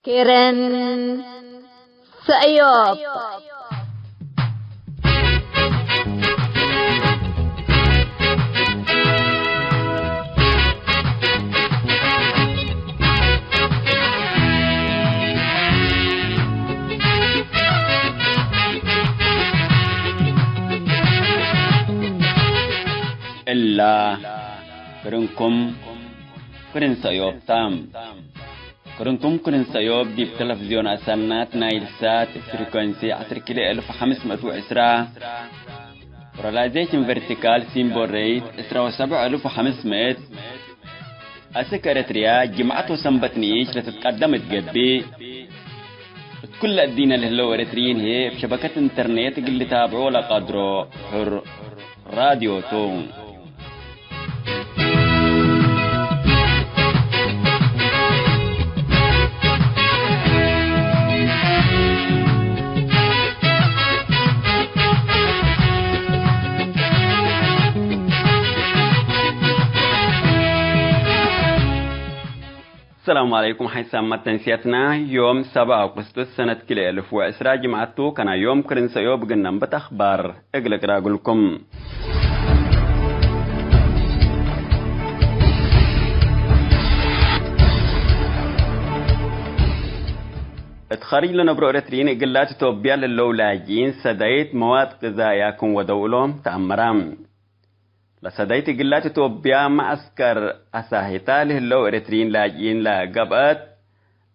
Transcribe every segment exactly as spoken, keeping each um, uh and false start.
ክርን ሰእዮብ። እላ ክርንኩም ክርን ሰእዮብ ተ። ክርንኩም ክርን ሰእዮብ ዲብ ተለፍዝዮን አሰናት ናይል ሳት እብ ፍሪኮንሲ ዐስር ኪሎ እልፍ ወሐምስ ምእት ወዕስራ፣ ፖላራይዜሽን ቨርቲካል ሲምቦል ሬት ዕስራ ወሰብዕ እልፍ ወሐምስ ምእት፣ አስክ ኤረትርያ ጅምዐት ወሰንበት ንኢሽ ለትትቀደም እት ገብእ፣ እት ኩለ እዲነ ለህለው ኤረትርዪን ህዬ እብ ሸበከት ኢንተርኔት እግል ልታብዖ ለቀድሮ ሕር ራድዮ ቱ። ሰላሙ ዐለይኩም። ሐይሳም መተንስየትና ዮም ሰብዓ አውቅስጡስ ሰነት ክልኤ እልፍ ወዕስራ ጅምዐት ቱ። ከና ዮም ክርን ሰእዮብ እግል ነንብት አኽባር እግል እቅራ እግልኩም። እት ኸርጅ ለነብሮ ኤረትርዪን እግላት ኢትዮጵያ ለህለው ላጅኢን ሰዳይት መዋድ ቅዛእያ ክም ወደው እሎም ተአመረ። ለሰዳይት እግላት ኢትዮጵያ መዐስከር አሳሂታ ለህለው ኤረትርዪን ላጅኢን ለገብአት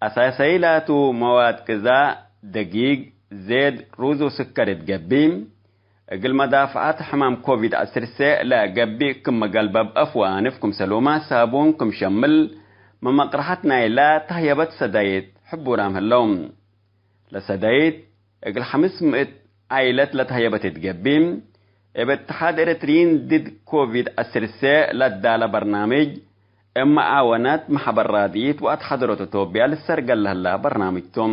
አሳሳይ ላቱ መዋድ ቅዛእ፣ ደጊግ፣ ዜድ፣ ሩዝ ወስከር እት ገብእ፣ እግል መዳፍዐት ሕማም ኮቪድ ዐስር ሰ ለገብእ ክም መገልበብ አፍ ወአንፍ፣ ክምሰልሁመ ሳቡን ክም ሸምል፣ መመቅረሐት ናይላ ተህየበት ሰዳይት ሕቡራም ህለው። ለሰዳይት እግል ሐምስ ምእት ዓይለት ለተህየበት እት ገብእ፣ እብ እትሓድ ኤረትርዪን ድድ ኮቪድ ዐስር ሰ ለዳለ በርናምጅ፣ እብ መዓወነት መሕበር ራድኢት ወአትሓደሮት ኢትዮጵያ ልሰርገል ለህላ በርናምጅ ቱ።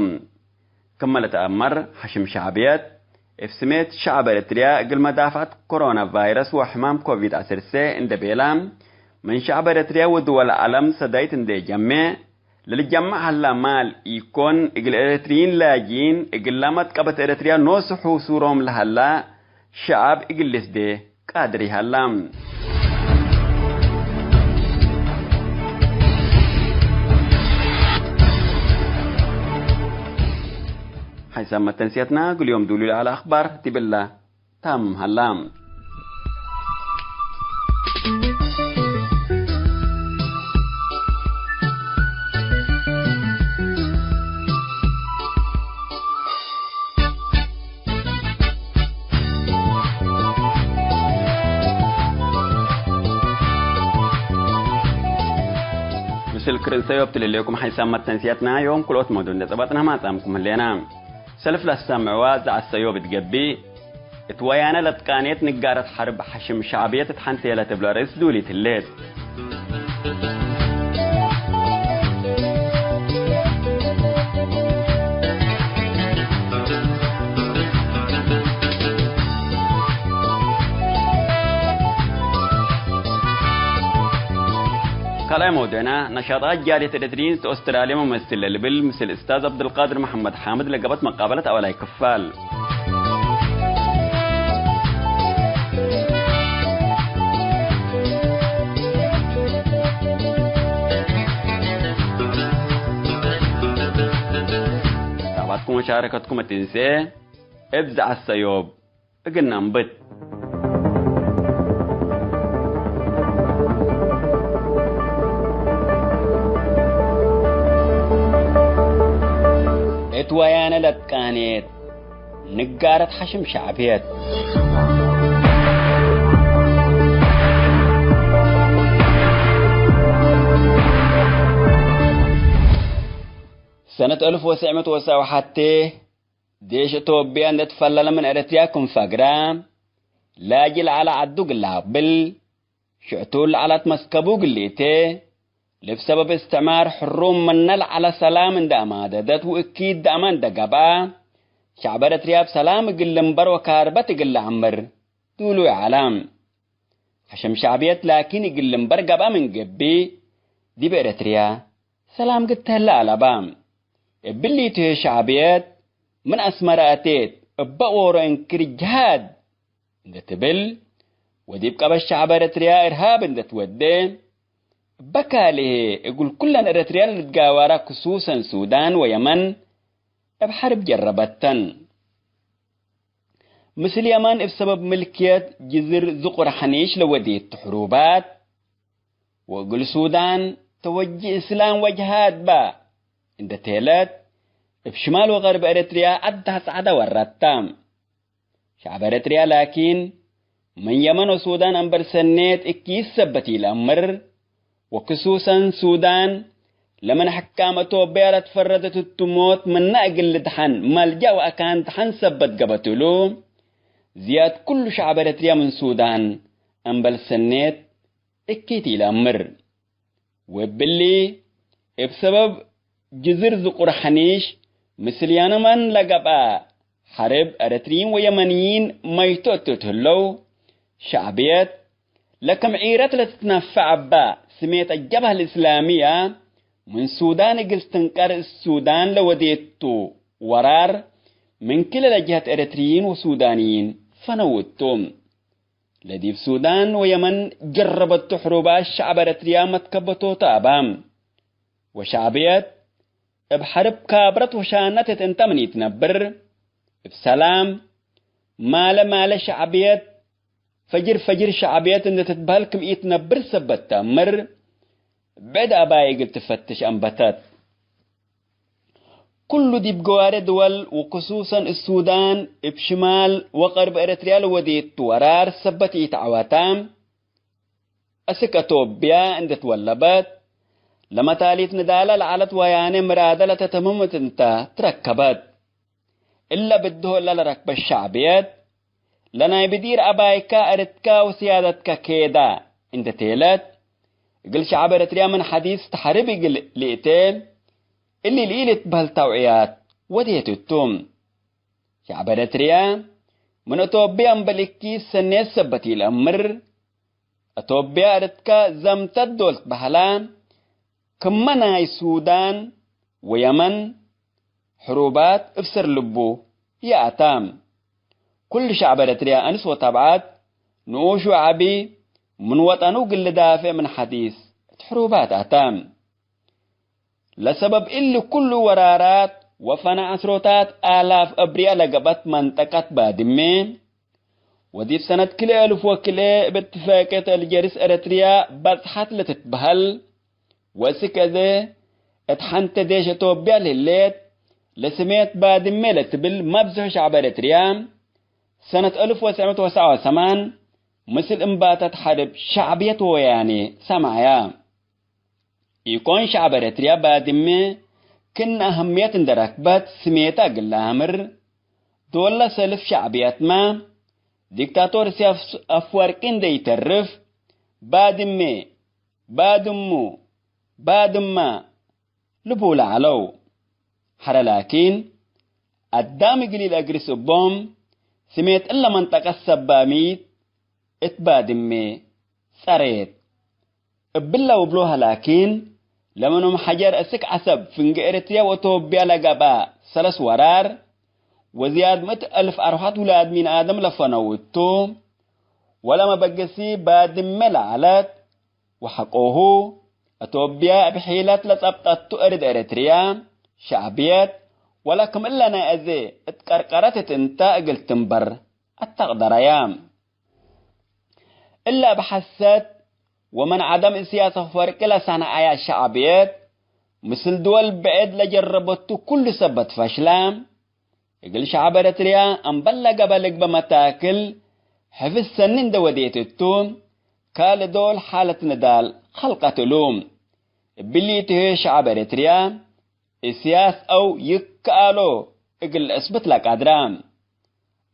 ክመ ለተአመር፣ ሐሽም ሸዕብየት፣ እብ ስሜት ሸዕብ ኤረትርያ እግል መዳፍዐት ኮሮና ቫይረስ ወሕማም ኮቪድ ዐስር ሰ እንዴ ቤላ፣ ምን ሸዕብ ኤረትርያ ወድወል ዐለም ሰዳይት እንዴ ጀሜ፣ ለልጀመዕ ሀላ ማል ኢኮን፣ እግል ኤረትርዪን ላጅኢን፣ እግላ መትቀበት ኤረትርያ ኖሱ ሑሱሮም ለሀላ ሸዐብ እግል ልስዴ ቃድር ይሀላ። ሐይሳም መተንስየትና፣ እግል ዮም ዱሉይ ለዐለ አኽባር ዲብላ። ታም ሀላ። ምስል ክርን ሰእዮብ ትልሌኩም ሐይሳም መተንስያትና ዮም ክልኦት መዱ እንዴ ጸባጥና ማጻምኩም ህሌና። ሰልፍ ለሰምዕዋ ዘዐት ሰእዮብ እት ገብእ፣ እት ወያነ ለትቃኔት ንጋረት ሐርብ ሐሽም ሸዕብየት እት ሐንቴ ለትብለ ርእስ ዱሊት ህሌት። ካልኣይ መውዱዕና፣ ነሻጣት ጃልየት ኤረትርዪን እት ኦስትራልየ መመስል ለልብል ምስል እስታዝ ዐብዱልቃድር መሐመድ ሓምድ ለገብአት መቃበለት አወላይ ክፋል። ሳባትኩም ወሻረከትኩም እት እንሴ እብ ዘዐት ሰእዮብ እግል ነንብት። እት ወያነ ለትቃኔት ንጋረት ሐሽም ሸዕብየት። ሰነት አልፍ ወትስዕ ምእት ወሰብዓ ወሐቴ፣ ዴሽ ኢትዮጵያ እንዴ ትፈለለ ምን ኤረትርያ ክም ፈግረ፣ ላጂ ለዐለ ዐዱ እግል ለአቅብል፣ ሽዕቱ ለዐለ አትመስከቡ እግል ልእቴ፣ ለእብ ሰበብ እስትዕማር ሕሩም ምነ ለዐለ ሰላም እንዴ አማደደት ወእኪት ዳእመ እንዴ ገብአ፣ ሸዕብ ኤረትርያ እብ ሰላም እግል ልንበር ወካርበት እግል ለዐምር ዱሉይ ዐለ። ሐሽም ሸዕብየት ላኪን እግል ልንበር ገብአ ምን ገብእ፣ ዲብ ኤረትርያ ሰላም ግድ ተህለ አለባ። እብሊቱ ህይ ሸዕብየት ምን አስመረ አቴት እበ ዎሮ እንክር ጅሃድ እንዴ ትብል ወዲብ ቀበት ሸዕብ ኤረትርያ እርሃብ እንዴ ትወዴ፣ እበ ካልእ ህይ እግል ኩለን ኤረትርያ ለልትጋዋራ ክሱሰን ሱዳን ወየመን እብ ሐርብ ጀረበተን። ምስል የመን እብ ሰበብ ምልክየት ጅዝር ዝቁር ሐኒሽ ለወዴቱ ሕሩባት፣ ወእግል ሱዳን ተወጅህ እስላም ወጅሃድ በ እንዴ ቴለት፣ እብ ሽማል ወቀርብ ኤረትርያ አዳህ ጸዕደ ወረታ። ሸዕብ ኤረትርያ ላኪን፣ ምን የመን ወሱዳን አምበል ሰኔት እኪት ሰበት ኢለአምር፣ ወክሱሰን ሱዳን፣ ለምን ሕካም አቶብያ ለትፈረደት እቱ ሞት ምነ እግል ልድሐን መልጃእ ወአካን ድሐን ሰበት ገበት እሉ፣ ዝያድ ኩሉ ሸዕብ ኤረትርያ ምን ሱዳን አምበል ሰኔት እኪት ኢለአምር። ወእብሊ፣ እብ ሰበብ ጅዝር ዝቁር ሐኒሽ ምስል የመን ለገብአ ሐርብ፣ ኤረትርዪን ወየመንይን መይቶ እቱ እት ህለው፣ ሸዕብየት ለክም ዒረት ለትትነፈዕ እበ ስሜት አጀብሀ ልእስላምያ፣ ምን ሱዳን እግል ትንቀር እት ሱዳን ለወዴቱ ወራር፣ ምን ክልኤ ለጀሀት ኤረትርዪን ወሱዳንይን ፈነው እቱ። ለዲብ ሱዳን ወየመን ጀረበቱ ሕሩባት ሸዕብ ኤረትርያ መትከበቶቱ አባም። ወሸዕብየት እብ ሐርብ ካብረት ወሻነት እት እንተ ምን ኢትነብር፣ እብ ሰላም፣ ማለ ማለ ሸዕብየት፣ ፈጅር ፈጅር ሸዕብየት እንዴ ትትበህል ክም ኢትነብር ሰበት ተአምር፣ ብዕድ አባይ እግል ትፈትሽ አንበተት። ኩሉ ዲብ ገዋሬ ድወል ወክሱሰን እት ሱዳን እብ ሽማል ወቀርብ ኤረትርያ ለወዴቱ ወራር ሰበት ኢተዐወተ። አስክ አቶብያ እንዴ ትወለበት፣ ለመታሊት ንዳለ ለዐለት ወያኔ ምራደ ለተተምም እት እንተ ትረከበት። እለ ብድሆ እለ ለረክበት ሸዕብየት፣ ለናይ ብዲር አባይከ፣ አርድከ ወስያደትከ ኬዳ እንዴ ቴለት፣ እግል ሸዕብ ኤረትርያ ምን ሐዲስ ተሐርብ እግል ልእቴ፣ እሊ ልኢልትበህል ተውዕያት ወዴት እቱ። ሸዕብ ኤረትርያ ምን አቶብያ እምበል እኪት ሰኔት ሰበት ኢለአምር፣ አቶብያ አርድከ ዘምተት ዶል ትበህላ፣ ክመ ናይ ሱዳን ወየመን ሕሩባት እብ ሰር ልቡ ይአታ። ኩሉ ሸዕብ ኤረትርያ፣ አንስ ወተብዓት፣ ንኡሽ ወዐቢ፣ ምን ወጠኑ እግል ልዳፌዕ ምን ሐዲስ እት ሕሩባት አታ። ለሰበብ እሊ ኩሉ ወራራት ወፈነ ዐስሮታት አላፍ አብርያ ለገብአት መንጠቀት ባድሜ፣ ወዲብ ሰነት ክልኤ አልፍ ወክልኤ እብ እትፋቅየት አልጀርስ ኤረትርያ በጽሐት ለትትበሀል፣ ወእስክ አዜ እት ሐንቴ ዴሽ አቶብያ ለህሌት፣ ለስሜት ባድሜ ለትብል መብዝሑ ሸዕብ ኤረትርያ፣ ሰነት አልፍ ወትሰዕ ምእት ወሰብዓ ወሰማን ምስል እምባተት ሐርብ ሸዕብየት ወወያኔ ሰምዐያ። ኢኮን ሸዕብ ኤረትርያ ባድሜ ክእነ አህምየት እንዴ ረክበት ስሜተ እግል ለአምር፣ ዶለ ሰልፍ ሸዕብየትመ፣ ዲክታቶር ኢሳያስ አፍወርቂ እንዴ ኢተርፍ፣ ባድሜ፣ ባድሙ፣ ባድማ ልቡለ ዐለው። ሐረ ላኪን፣ አዳም እግል ኢለአግርስ እቦም፣ ስሜት እለ መንጠቀት ሰባሚት እት ባድሜ ጸሬት። እብለ ወብሎሀ ላኪን፣ ለምኑም ሐጀር እስክ ዐሰብ ፍንጌ ኤረትርያ ወአቶብያ ለገብአ ሰለስ ወራር፣ ወዝያድ ምእት አልፍ አርወሐት ውላድ ሚን አደም ለፈነው እቱ፣ ወለመበገሲ ባድመ ለዐለት፣ ወሐቆሁ፣ አቶብያ እብ ሒለት ለጸብጠቱ እርድ ኤረትርያ፣ ሸዕብየት፣ ወለ ክም እለ ናይ አዜ እት ቀርቀረት እት እንተ እግል ትንበር አተቅደረያ። እለ እብ ሐሰት ወመን ዐደም እስያስ አፈወርቂ ለሰነዐያ ሸዕብየት፣ ምስል ድወል ብዕድ ለጀረበቱ ኩሉ ሰበት ፈሽለ፣ እግል ሸዐብ ኤረትርያ አምበል ለገበ ልግበእ መታክል ሕፍዝ ሰኒ እንዴ ወዴት እቱ፣ ካልእ ዶል ሓለት ንዳል ከልቀት እሉ። እብሊ እቱ ህዬ ሸዐብ ኤረትርያ እስያስ አው ይከአሎ እግል ለአስብት ለቀድረ።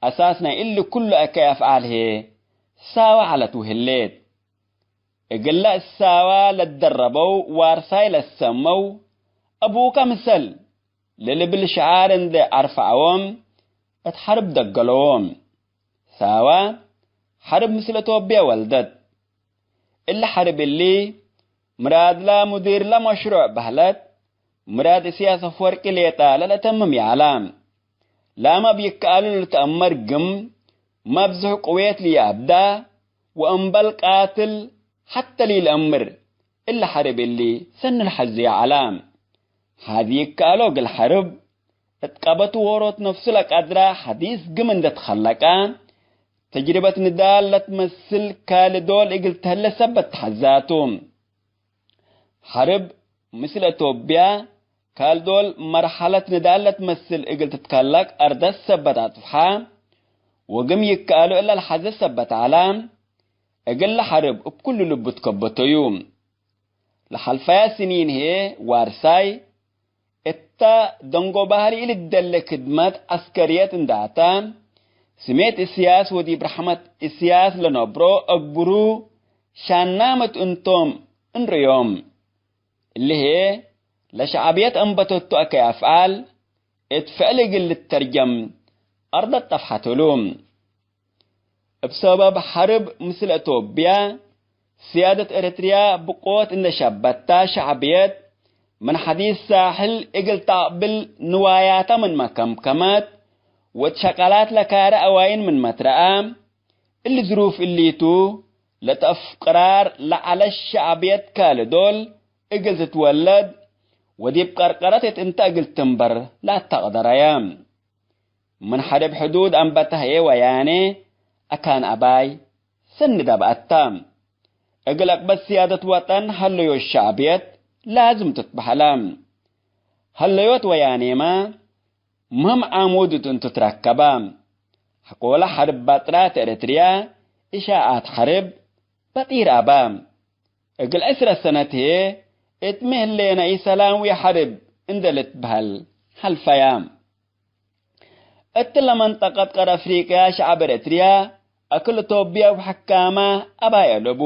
አሳስ ናይ እሊ ኩሉ አከይ አፍዓል ህዬ ሳወ ዐለት ወህሌት። እግለ እሳወ ለትደረበው ዋርሳይ ለትሰመው አቡከ ምሰል ለልብል ሽዓር እንዴ አርፈዐዎም እት ሐርብ ደገለዎም። ሳወ ሐርብ ምስል አቶብየ ወልደት። እሊ ሐርብ እሊ ምራድለ ሙዲርለ መሽሩዕ በህለት፣ ምራድ እስያስ አፍወርቂ ሌጣ ለለተምም ይዐላ። ላመ እብ ይከአሉ ልትአመር ግም መብዝሕ ቅዌት ለይአብዳ ወእምበል ቃትል ሐተ ለኢለአምር እሊ ሐርብ እሊ ሰኒ ለሐዜ ይዐላ። ሐዚ ይከአሎ እግል ሐርብ እት ቀበቱ ዎሮት ነፍሱ ለቀድራ ሐዲስ ግም እንዴ ትከለቀ፣ ተጅርበት ንዳል ለትመስል ካልእ ዶል እግል ተህለ ሰበት ተሐዛቱ። ሐርብ ምስል አቶብያ ካልእ ዶል መርሐለት ንዳል ለትመስል እግል ትትከለቅ አርደት ሰበት አጥፍሐ፣ ወግም ይከአሉ እለ ለሐዘ ሰበት ዐላ። እግል ለሐርብ እብ ኩሉ ልቡ ትከበተዩ። ለሐልፈያ ስኒን ህዬ ዋርሳይ እተ ደንጎባህር ኢልደለ ክድመት ዐስከርየት እንዳ አተ፣ ስሜት እስያስ ወዲብ ረሕመት እስያስ ለነብሮ አግብሩ ሻናመት እንቶም እንርእዮም። እሊ ህዬ ለሸዕብየት አንበተቱ አከይ አፍዓል እት ፍዕል እግል ልተርጀም አርደት ጠፍሐት እሉ። እብ ሰበብ ሐርብ ምስል አቶብያ፣ ስያደት ኤረትርያ ብቆት እንዴ ሸበታ ሸዕብየት ምን ሐዲስ ሳሕል እግል ተአቅብል ንዋያተ ምንመ ከምከመት፣ ወእት ሸቀላት ለካረ አዋይን ምንመ ትረአ፣ እሊ ዝሩፍ እሊቱ ለተአፍቅራር ለዐለ ሸዕብየት ካልእ ዶል እግል ትትወለድ ወዲብ ቀርቀረት እት እንተ እግል ትንበር ለአተቅደረየ። ምን ሐርብ ሕዱድ አንበተ ህዬ ወያኔ አካን አባይ ሰኒ ዳብአታ። እግል አቅበት ስያደት ወጠን ሀለዮት ሸዕብየት ላዝም ትትበሀላ። ሀለዮት ወያኔመ ምህም ዓሙድ እት እንቱ ትረከበ። ሐቆለ ሐርብ ባጥራት ኤረትርያ እሻዓት ሐርብ በጢር አበ። እግል ዕስረ ሰነት ህዬ እት ሚ ህሌነ ኢሰላም ወሐርብ እንዴ ልትበሀል ሐልፈያ። እትለ መንጠቀት ቀር አፍሪቅያ ሸዐብ ኤረትርያ አክል ቶብያ ወሐካመ አባይ አለቡ።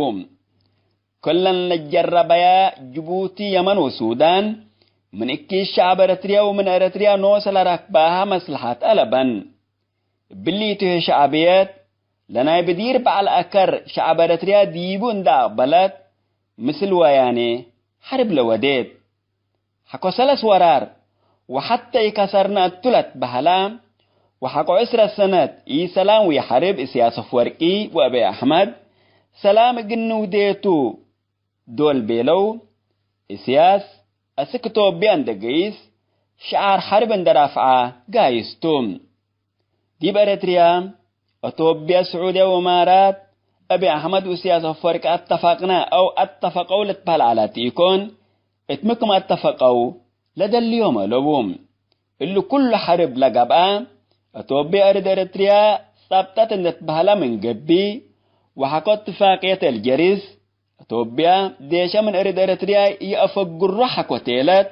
ክለን ለጀረበያ ጅቡቲ፣ የመን ወሱዳን ምን እኪት ሸዐብ ኤረትርያ ወምን ኤረትርያ ኖሰ ለረክባሀ መስለሐት አለበን። እብሊቱ ህዬ ሸዕብየት ለናይ ብዲር በዐል አከር ሸዐብ ኤረትርያ ዲቡ እንደ አቅበለት ምስል ወያኔ ሐርብ ለወዴት። ሐቆ ሰለስ ወራር ወሐተ ኢከሰርነ እቱ ለትበሀላ፣ ወሐቆ ዕስረ ሰነት ኢሰላም ወኢሐርብ እስያስ አፍወርቂ ወአቢ አሕመድ ሰላም እግል ንውዴቱ ዶል ቤለው፣ እስያስ አስክ ቶብያ እንደ ገይስ፣ ሸዓር ሐርብ እንደ ራፍዓ ጋይስ ቱ። ዲብ ኤረትርያ፣ አቶብያ፣ ስዑድያ ወእማራት፣ አቢ አሕመድ ወእስያስ አፈወርቂ አተፋቅነ አው አተፈቀው ልትበህል ዐለት ኢኮን፣ እት ምክም አተፈቀው ለደልዮም አለቡ። እሊ ኩሉ ሐርብ ለገብአ፣ አቶብያ አርድ ኤረትርያ ጸብጠት እንዴ ትበህለ ምን ገብእ፣ ወሐቆ እትፋቅየት አልጀሪስ፣ አቶብያ ዴሸ ምን አርድ ኤረትርያ ይአፈግሮ ሐቆ ቴለት፣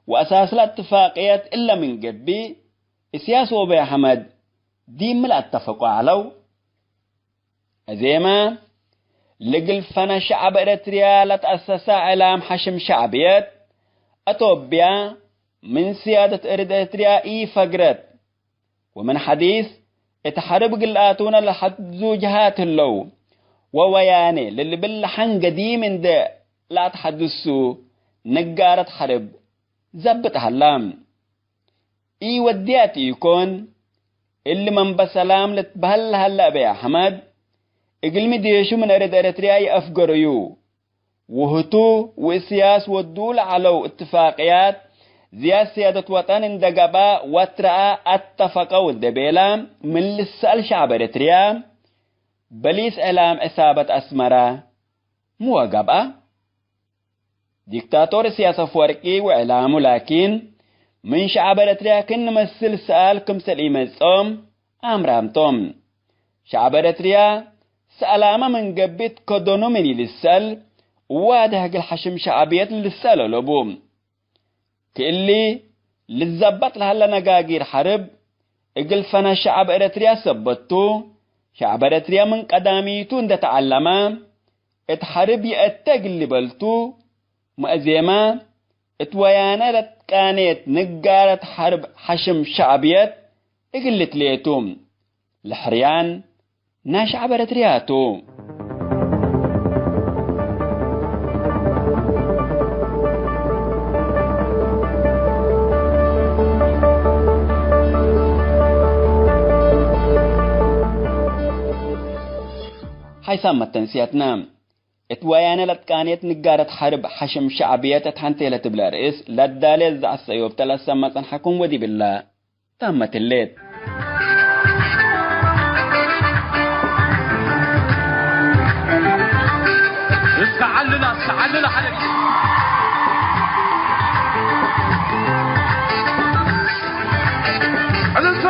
ወአሳስለ እትፋቅየት እለ ምን ገብእ፣ እስያስ ወአቢ አሕመድ ዲብ ሚ ለአተፈቆ ዐለው? አዜመ፣ ለእግል ፈነ ሸዐብ ኤረትርያ ለተአሰሰ እዕላም ሐሽም ሸዕብየት አቶብያ ምን ስያደት አርድ ኤረትርያ ኢፈግረት፣ ወምን ሐዲስ እት ሐርብ እግል ለአቱነ ለሐድዙ ጀሃት ህለው፣ ወወያኔ ለልብል ለሐን ገዲም እንዴ ለአትሐድሱ ነጋረት ሐርብ ዘብጥ ሀላ። ኢወድያት ኢኮን፣ እሊ መንበ ሰላም ልትበህል ለሀለ አቢ አሕመድ፣ እግልሚ ዴሹ ምን አርድ ኤረትርያ ይአፍገረዩ፣ ወህቱ ወእስያስ ወዱ ለዐለው እትፋቅያት፣ ዝያድ ስያደት ወጠን እንደ ገብአ ወትረአ አተፈቀው እንደ ቤለ ምን ልሰአል ሸዐብ ኤረትርያ፣ በሊስ እዕላም ዕሳበት አስመረ ሚ ወገብአ? ዲክታቶር እስያስ አፈወርቂ ወዕላሙ ላኪን፣ ምን ሸዐብ ኤረትርያ ክን መስል ሰኣል ክምሰል ኢመጽኦም አምራም ቶም። ሸዐብ ኤረትርያ ሰኣላመ ምን ገብእ ትከደኑ ምን ኢልሰአል፣ እዋድሕ እግል ሐሽም ሸዕብየት ልሰአል አለቡ። ክእሊ ልዘበጥ ለሀለ ነጋጊር ሐርብ፣ እግል ፈነ ሸዐብ ኤረትርያ ሰበት ቱ፣ ሸዐብ ኤረትርያ ምን ቀዳሚቱ እንዴ ተዐለመ፣ እት ሐርብ ይአተ እግል ሊበልቱ፣ መአዜመ እት ወያነ ለትቃኔት ንጋረት ሐርብ ሐሽም ሸዕብየት እግል ልትሌቱ። ለሕርያን ናይ ሸዕብ ኤረትርያ ቱ። ሳመት ተንስያትነ። እት ወያነ ለትቃኔት ንጋረት ሐርብ ሐሽም ሸዕብየት እት ሐንቴ ለትብለ ርእስ ለዳሌ ዘዐሰዮብተ ለሰመ ጸንሐኩም ወዲብለ ታመት ህሌት። እስከ ዐልላ፣ እስከ ዐልላ ሐለብ። ዐልልታ።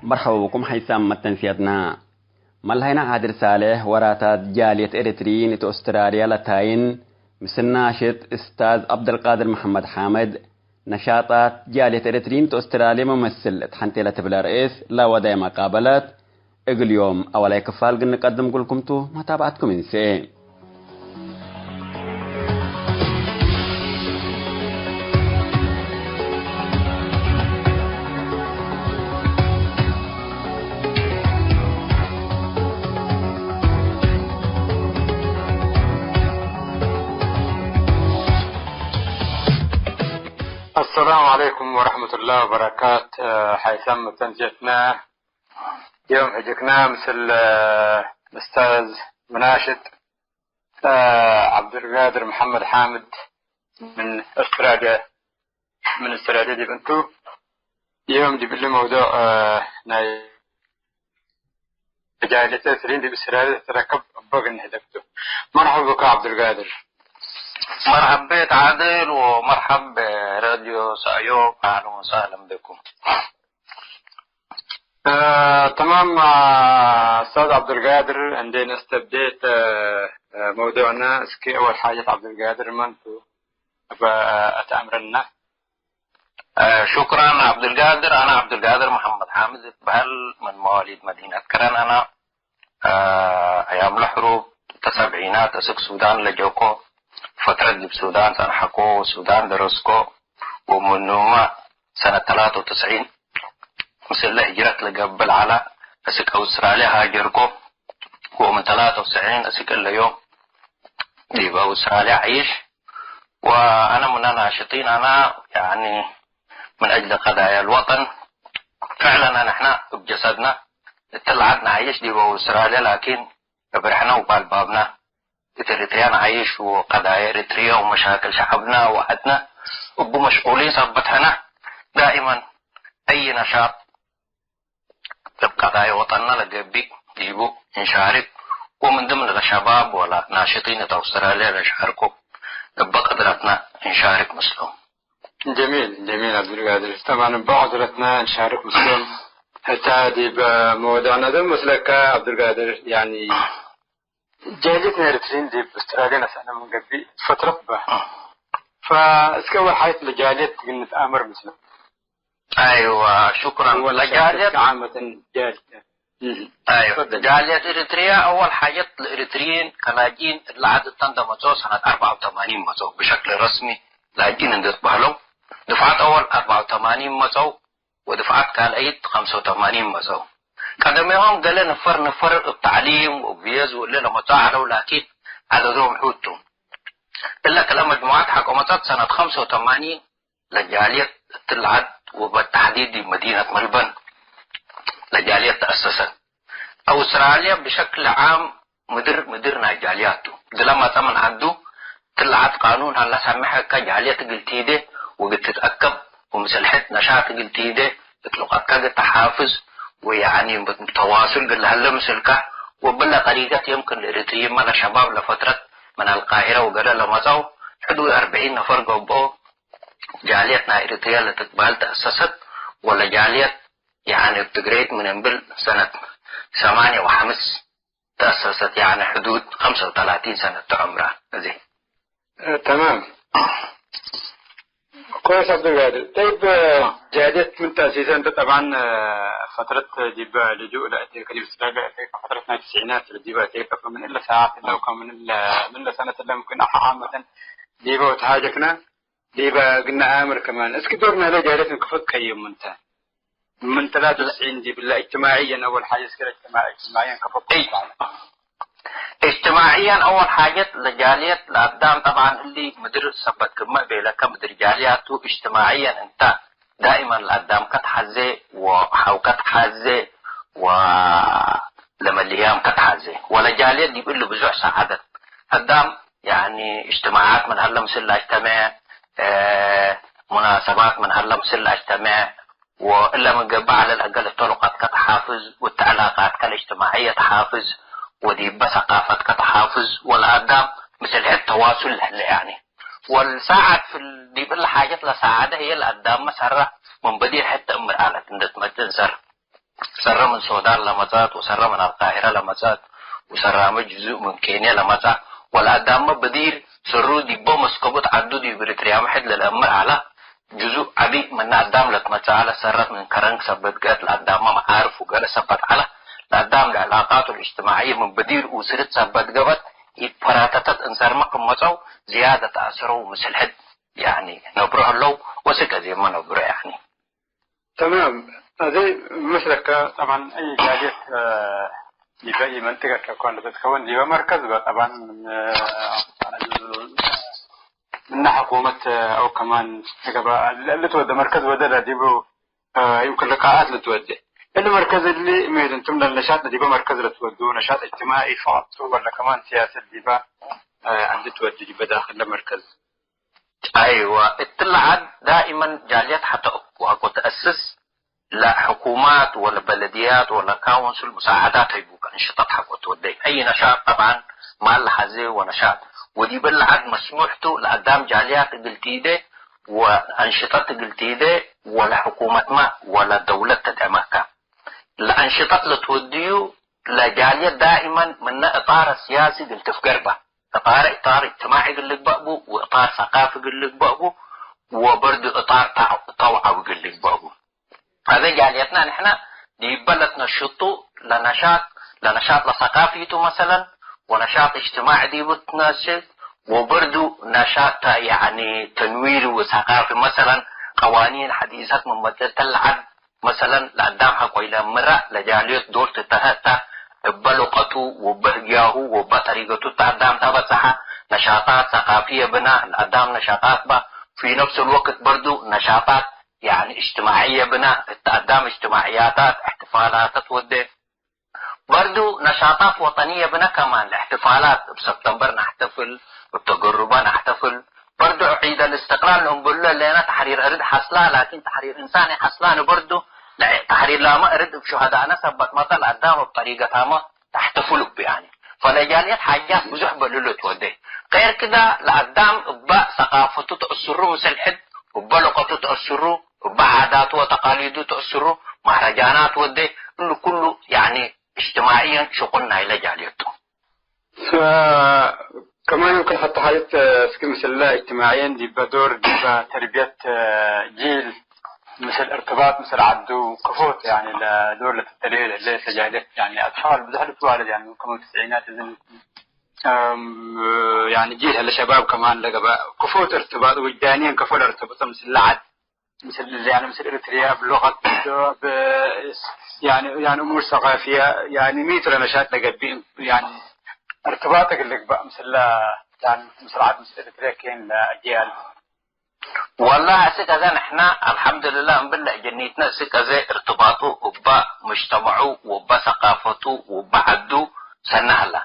መርሐበ ብኩም ሐይሳም መተንስየትና። መልሀይና ዓድል ሳልሕ ወራታት ጃልየት ኤሪትርዪን እት ኦስትራልያ ለታይን ምስል ናሽጥ እስታዝ ዐብደልቃድር መሐመድ ሓምድ፣ ነሻጣት ጃልየት ኤሪትርዪን እት ኦስትራልያ መመስል እት ሐንቴ ለትብለ ርእስ ለወደየ መቃበለት፣ እግል ዮም አወላይ ክፋል እግል ንቀድም እግልኩም ቱ፣ መታብዐትኩም እንሴ። አሰላሙ ዐለይኩም ወረሕመቱላሂ ወበረካት። ሐይሳም መተንስየትና፣ ዮም ህጅክና ምስል እስታዝ መናሽጥ ዐብዱልቃድር መሐመድ ሓምድ ምን ኦስትራልያ፣ ምን ኦስትራልያ ዲብ እንቱ፣ ዮም ዲብ እሊ መውዱዕ ናይ ጃልየት ኤሪትርዪን ዲብ ኦስትራልያ ለትትረከብ እበ እግል ንህደግ ቱ። መርሐበ ብከ ዐብዱልቃድር። መርሐብ ቤት ዓድል ወመርሐብ ሬድዮ ሰእዮብ፣ አህለን ወሰህለን ብኩም። እ፣ ተማም፣ እ፣ ኡስታዝ ዐብዱልቃድር፣ እንዴ ነስተብዴ ተ-፣ እ፣ መውዱዕነ፣ እስኪ አወል ሓጀት ዐብዱልቃድር መን ቱ? እበ፣ እ፣ አትአምረና። እ፣ ሹክራን ዐብዱልቃድር። አነ ዐብዱልቃድር መሐመድ ሓምድ እትበህል፣ ምን መዋሊድ መዲነት ከረን አነ። እ፣ አያም ለሕሩብ ተሰብዒናት እስክ ሱዳን ለጀኮ፣ ፈትረት ዲብ ሱዳን ጸንሐኮ፣ ወሱዳን ደረስኮ፣ ወምኑመ ሰነት ተላተ ወትስዒን ምስለ ህጅረት ለገብእ ለዐለ እስክ አውስትራልያ ሃጀርኮ፣ ወምን ተላተ ወትስዒን እስክ እለ ዮም ዲብ አውስትራልያ ዐይሽ። ወአነ ምነ ናሽጢን አነ፣ ያኒ፣ ምን አጅል ቀዳያ አልወጠን። ፍዕለን ንሕነ እብ ጀሰድነ እትለ ዐድ ነዐይሽ ዲብ አውስትራልያ፣ ላኪን እብ ርሕነ ወባልባብነ እት ኤሪትርያ ነዐይሽ ወቀዳያ ኤሪትርያ ወመሻክል ሸዐብነ ወዐድነ እቡ መሽቁሊን ሰበት ሕነ ዳኢመን አይ ነሻጥ እብ ቀዳየ ወጠንነ ለገብእ ዲቡ እንሻርክ፣ ወምን ድምነ ለሸባብ ወለ ናሽጢን እት አውስትራልያ ለሻርኮ እበ ቅድረትነ እንሻርክ ምስሎም። ጀሚል፣ ጀሚል ዐብዱልቃድር። ጠብዐን እበ ቅድረትነ እንሻርክ ምስሎም። ሕታ ዲብ መወዱዕነ ዶል መስለከ ዐብዱልቃድር፣ ያኒ ጃልየት ናይ ኤሪትርዪን ዲብ ኦስትራልያ ነስአነ ምን ገብእ ፈትረት በ። ፈእስከ አወል ሓጀት ለጃልየት እግል ንትአመር ምስለ። አይወ፣ ሹክረን። አወል ለጃልየት ሸርክ ዓመተን ጃልየት። እህ። አይወ፣ ተፈደል። ጃልየት ኤሪትርያ አወል ሓጀት ለኤሪትርዪን ከላጅኢን እለ ዐድ እተን እንዴ መጽኦ ሰነት አርበዕ ወተማኒን መጽኦ ብሸክል ረስሚ ላጅኢን እንዴ ትበህለው። ድፍዓት አወል አርበዕ ወተማኒን መጽኦ። ወድፍዓት ካልአይት ኸምሰ ወተማኒን መጽአው። ቀደሜሆም ገሌ ነፈር ነፈር እብ ተዕሊም ወእብ ቪየዝ ወእለ ለመጽኦ ዐለው፣ ላኪን ዐደዶም ሑድ ቱ። እለ ክልኤ መጅሙዓት ሐቆ መጸት ሰነት ኸምሰ ወተማኒን ለጃልየት እትለ ዐድ ወበተሕዲድ ዲብ መዲነት መልበን ለጃልየት ተአሰሰት። አውስትራልያ ብሸክል ዓም ምድር፣ ምድር ናይ ጃልያት ቱ። እግለ መጸ ምን ዐዱ፣ እትለ ዐድ ቃኑን ሀለ ሳምሕ እከ ጃልየት እግል ቲዴ ወእግል ትትአከብ፣ ወምስል ሕድ ነሻጥ እግል ቲዴ፣ እት ሉቀትከ እግል ተሓፍዝ፣ ወያኒ ተዋሱል እግል ለሀለ ምስልከ፣ ወብለ ጠሪቀት የምክን ለኤሪትርይመ ለሸባብ ለፈትረት ምን አልቃሂረ ወገሌ ለመጽአው፣ ሕድ ወአርበዒን ነፈር ገብኦ፣ ጃልየት ናይ ኤሪትርያ ለትትበህል ተአሰሰት፣ ወለጃልየት ያኒ እብ ትግሬት ምን እምብል ሰነት ሰማንየ ወሐምስ ተአሰሰት፣ ያኒ ሕዱድ ኸምሰ ወተላቲን ሰነት ቱ ዕምራ። እዚ። እ፣ ተማም። ኮይስ ዐብዱልቃድር። ጠይብ፣ ጃልየት ምን ተአሲሰ እንተ ጠብዓን፣ እ፣ ፈትረት ዲበ ልጁእ ለአቴከ፣ ዲብ ስትራይክ ለአቴከ፣ ፈትረት ናይ ትስዒናት ዲበ አቴከ፣ ፈምን እለ ሰዓት እለ ወከምን እለ፣ ምን እለ ሰነት እለ ምክን አሐ ዓመተን ዲበ ወተሃጀክነ፣ ዲበ እግልነ አምር ከማን። እስኪ ዶር ናይለ ጃልየት ምን ከፎ ትቀይም እንተ? ምን ተላቱ ተስዒን ዲብለ እጅትማዕየን አወል ሓጀ እስኪ እጅትማዕ-፣ እጅትማዕየን ከፎ ትቀይም? እጅትማዕየን አወል ሓጀት ለጃልየት ለአዳም ጠብዓን እሊ ምድር ሰበት ክመ ቤለከ ምድር ጃልያቱ እጅትማዕየን እንተ ዳኢመን ለአዳምከ ተሐዜ ወሐውከ ተሐዜ ወለመልህያምከ ተሐዜ ወለጃልየት ዲብ እሊ ብዙሕ ሰዓደት አዳም ያኒ እጅትማዓት ምን ሀለ ምስል ለአጅተሜዕ፣ እ፣ ሙናሰባት ምን ሀለ ምስል ለአጅተሜዕ፣ ወእለ ምን ገብእ ዐለ ለአገል እተ ሉቀትከ ተሓፍዝ፣ ወእተ ዕላቃትከ ለእጅትማዕየት ተሓፍዝ፣ ወዲበ ሰቃፈትከ ተሓፍዝ፣ ወለአዳም ምስል ሕድ ተዋሱል ለህለ ያኒ። ወልሳዐት ፍል ዲብ እለ ሓጀት ለሳዐደ ህዬ ለአዳምመ ሰረ ምን በዲር ሕድ ተእምር ዐለት እንዴ ትመጽእ እንሰር። ሰረ ምን ሶዳን ለመጽአት ወሰረ ምን አልቃሂረ ለመጽአት ወሰራመ ጅዙእ ምን ኬንየ ለመጽአ ወለአዳምመ በዲር ሰሩ ዲቦ መስከቡት ዐዱ ዲብ ኤሪትርያመ ሕድ ለለአምር ዐለ። ጅዙእ ዐቢ ምነ አዳም ለትመጽአ ዐለ። ሰረት ምን ከረንክ ሰበት ገአት ለአዳምመ መዓርፍ ወገሌ ሰበት ዐለ። ለአዳም ለዕላቃቱ ልእጅትማዕየ ምን በዲር ኡስርት ሰበት ገብአት ኢትፈራተተት እንሰርመ ክም መጽአው ዝያደት ተአሰረው ምስል ሕድ ያኒ ነብሮ ህለው ወስክ አዜመ ነብሮ ያኒ። ተማም። አዜ መስለከ ጠባን አይ ጃልየት፣ እ፣ ዲበ አይ መንጥቀት ለኮን ለተትከወን ዲበ መርከዝ በጠባን፣ እ፣ ምነ ሕኩመት አው ከማን ገባ ልትወደ መርከዝ ወደ ለዲብሩ፣ እ፣ ይምክን ልቃአት ልትወደ። እሊ መርከዝ እሊ ሜድ እንቱም ለነሻጥ ለዲበ መርከዝ ለትወዱ ነሻጥ እጅትማዒ ፈቀጥ ወለ ከማን ሲያሰት ዲበ፣ እ፣ እንዲ ትወዱ ዲበ ዳክል ለመርከዝ? አይወ፣ እትለ ዐድ ዳኢመን ጃልየት ሐተ እብ ወአኮ ተአስስ ለሕኩማት ወለበለድያት ወለካውንስል ሙሳዐዳት ህይቡከ፣ እንሽጠት ሐቆ ትወደይ። አይ ነሻጥ ጠብዐን ማል ለሐዜ ወነሻጥ፣ ወዲብ እለ ዐድ መስሙሕ ቱ ለአዳም ጃልያት እግል ቲዴ ወአንሽጠት እግል ቲዴ ወለሕኩመትመ ወለደውለት ተድዕመከ። ለአንሽጠት ለትወድዩ ለጃልየት ዳኢመን ምነ እጣር ሲያሲ እግል ትፍገር በ። እጣር፣ እጣር እጅትማዒ እግል ልግበእ ቡ፣ ወእጣር ሰቃፊ እግል ልግበእ ቡ፣ ወበርዱ እጣር ተው-፣ ተውዓዊ እግል ልግበእ ቡ። አዜ ጃልየትነ ንሕነ ዲበ ለትነሽጡ ለነሻጥ፣ ለነሻጥ ለሰቃፊ ቱ መሰለን፣ ወነሻጥ እጅትማዒ ዲቡ ትነሽጥ፣ ወበርዱ ነሻጥ ተ-፣ ያኒ ተንዊር ወሰቃፊ መሰለን፣ ቀዋኒን ሐዲሰት ምን መጽአት ለዐድ መሰለን፣ ለአዳም ሐቆ ኢለአምረ ለጃልዮት ዶር ትተሀተ፣ እበ ሉቀቱ ወእበ ህግያሁ ወእበ ጠሪቀቱ እተ አዳም ተበጽሐ፣ ነሻጣት ሰቃፍየ ብነ፣ ለአዳም ነሻጣት በ፣ ፊ ነፍስ ልወቅት በርዱ ነሻጣት፣ ያኒ እጅትማዕየ ብነ፣ እተ አዳም እጅትማዕያታት፣ እሕትፋላተ ትወዴ። በርዱ ነሻጣት ወጠንየ ብነ ከማን፣ ለእሕትፋላት፣ እብ ሰብተምበር ነሕተፍል፣ እብ ተገሩበ ነሕተፍል። በርዱ ዒድ አልእስትቅላል ለእንብሎ ሌነ ተሕሪር እርድ ሐስላ፣ ላኪን ተሕሪር እንሳን ኢሐስላነ። በርዱ ለተሕሪር ላመ እርድ እብ ሹሀዳእነ ሰበት መጠል አዳም እብ ጠሪቀታመ ተሕተፍል እቡ ያኒ። ፈለጃልየት ሓጃት ብዙሕ በልሎ ትወዴ። ገይር ክዳ ለአዳም እበ ሰቃፈቱ ተአስሩ ምስል ሕድ፣ እበ ሉቀቱ ተአስሩ፣ እበ ዓዳቱ ወተቃሊዱ ተአስሩ፣ መህረጃናት ወዴ፣ እሉ ኩሉ ያኒ እጅትማዕየን ሽቁል ናይለ ጃልየት ቱ። ፈ-፣ ከማን ክል ሐተ ሓለት እስክ ምስለ እጅትማዕየን ዲበ ዶር ዲበ ተርብየት ጂል ምስል እርትባጥ ምስል ዐዱ ክፉት ያኒ ለዶር ለትተልሄ ለህለ ተጃልየት ያኒ አጥፋል ብዙሕ ልትዋለድ ያኒ ከመ ትስዒናት እዝን እም፣ ያኒ ጂል ህለ ሸባብ ከማን ለገብአ ክፉት እርትባጥ ውጅዳንየን ከፎ ለርተብጦ ምስል ለዐድ ምስል፣ ያኒ ምስል ኤሪትርያ፣ ብሉቀት፣ ብ-፣ ያኒ፣ ያኒ እሙር ሰቃፍየ፣ ያኒ ሚ ቱ ለነሻጥ ለገብእ፣ ያኒ እርትባጥ እግል ልግበእ ምስለ፣ ያኒ ምስል ዐድ ምስል ኤሪትርያ ኬን ለአጅያል። ወላሂ፣ እስክ አዜ ንሕና አልሐምዱሊላህ እምብል ለእጀኒትነ እስክ አዜ እርትባጡ እበ ሙጅተመዑ ወእበ ሰቃፈቱ ወእበ ዐዱ ሰኒ ሀላ።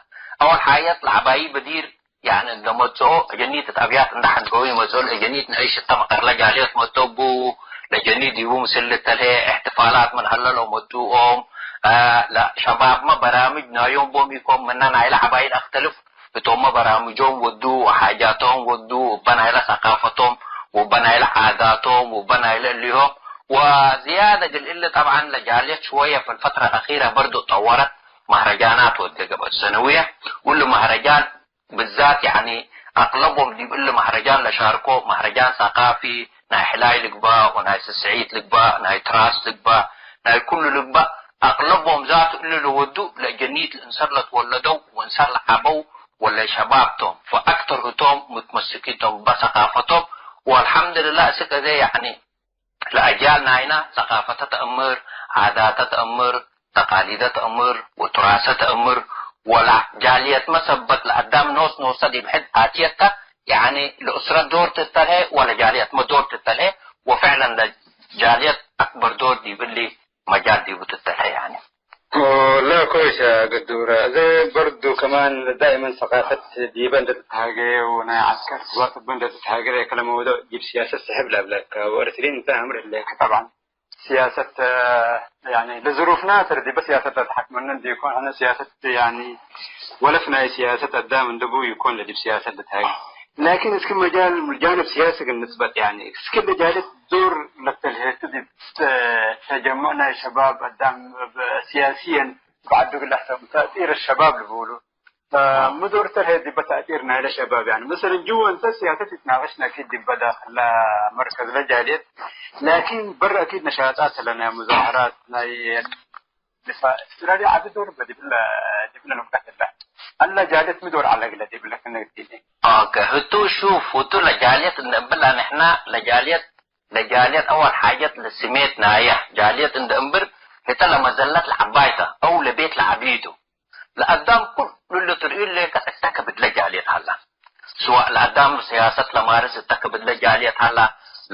አወል ሓየት ለዐባዪ በዲር ያኒ እንደ መጽኦ፣ አጀኒት እት አብያት እንደ ሐንገው ይመጽኦ፣ ለአጀኒት ንዕሽ እተ መቀርለ ጃልየት መጥቶ ቡ፣ ለአጀኒት ዲቡ ምስል ልተልሄ እሕትፋላት ምን ሀለ ለመጽኦም፣ አ፣ ለሸባብመ በራምጅ ናዮም ቦም ኢኮን፣ ምነ ናይለ ዐባይል አክተልፍ እቶምመ በራምጆም ወዱ ወሓጃቶም ወዱ፣ እበ ናይለ ሰቃፈቶም ወእበ ናይለ ዓዳቶም ወእበ ናይለ እሊሆም። ወዝያደ እግል እሊ ጠብዐን ለጃልየት ሽወየ ፊልፈትረ አልአኺረ በርዱ ጠወረት፣ መህረጃናት ወደ ገብአት ሰነውየ፣ ወእሊ መህረጃን ብዛት፣ ያኒ፣ አቅለቦም ዲብ እሊ መህረጃን ለሻርኮ፣ መህረጃን ሰቃፊ፣ ናይ ሕላይ ልግባእ ወናይ ስስዒት ልግባእ፣ ናይ ትራስ ልግባእ፣ ናይ ኩሉ ልግባእ፣ አቅለቦም ዛቱ እሊ ለወዱ ለእጀኒት ለእንሰር ለትወለደው ወእንሰር ለዐበው ወለ ሸባብ ቶም፣ ፈአክተር ህቶም ሙትመስኪን ቶም እበ ሰቃፈቶም። ወአልሐምዱሊላህ፣ እስክ አዜ፣ ያኒ፣ ለአጃል ናይና ሰቃፈተ ተአምር፣ ዓዳተ ተአምር፣ ተቃሊደ ተአምር ወቱራሰ ተአምር፣ ወለጃልየትመ ሰበት ለአዳም ኖስ ኖሰ ዲብ ሕድ አትየት ተ፣ ያኒ ለእስረት ዶር ትተልሄ ወለጃልየትመ ዶር ትተልሄ፣ ወፍዕለን ለጃልየት አክበር ዶር ዲብ እሊ መጃል ዲቡ ትተልሄ ያኒ። ኦ፣ ላ፣ ኮይሰ ገዱረ። እዘ በርዱ ከማን ዳይመን ሰቃፈት ዲበ እንደ ትትሃገየ ወናይ ዐስከር ስዋት እበ እንደ ትትሃገረ ከለመ ወደ ዲብ ሲያሰት ስሕብ ለብለከ ወእርትሪን እንተ አምር ህሌከ። ጠብዓን ሲያሰት፣ ያኒ፣ ለዝሩፍና ተር ዲበ ሲያሰት ለትሐክመነ እንዲኮን፣ ሕነ ሲያሰት፣ ያኒ፣ ወለፍ ናይ ሲያሰት አዳም እንደ ቡ ይኮን ለዲብ ሲያሰት ልትሃገ። ላኪን እስክ መጃል ጃንብ ሲያሲ ግን ንስበት፣ ያኒ፣ እስክ ለጃለት ዶር ለተልሄቱ ዲብ ተጀሙዕ ናይ ሸባብ አዳም ሲያስየን በዐዱ እግል ለሕሰቡ ተእጢር ሸባብ ልቡሉ። ምዶር ተርሄ ዲበ ተእጢር ናይለ ሸባብ፣ ያኒ፣ መሰለን፣ ጅወ እንተ ሲያሰት ኢትናቀሽነ፣ አኪድ ዲበ ዳክል ለመርከዝ ለጃልየት፣ ላኪን በረ አኪድ ነሻጣት ለናይ ሙዛሀራት፣ ናይ ድፋዕ እስትራልያ ዐቢ ዶር በ ዲብለ፣ ዲብለ ንቅጠት እለ። አለ ጃልየት ሚ ዶር ዐለ እግለ ዲብለ ክነ ግዲነ። ኦኬ፣ ህቱ ሹፍ፣ ህቱ ለጃልየት እንደ እምብላ ንሕና ለጃልየት፣ ለጃልየት አወል ሓጀት ለስሜት ናየ። ጃልየት እንደ እምብር ህተ ለመዘለት ለዐባይተ አው ለቤት ለዐቢቱ። ለአዳም ኩሉ ለትርእዩ ሌከ እተ ከብድለ ጃልየት ሀላ። ስዋእ ለአዳም ሲያሰት ለማርስ እተ ከብድለ ጃልየት ሀላ፣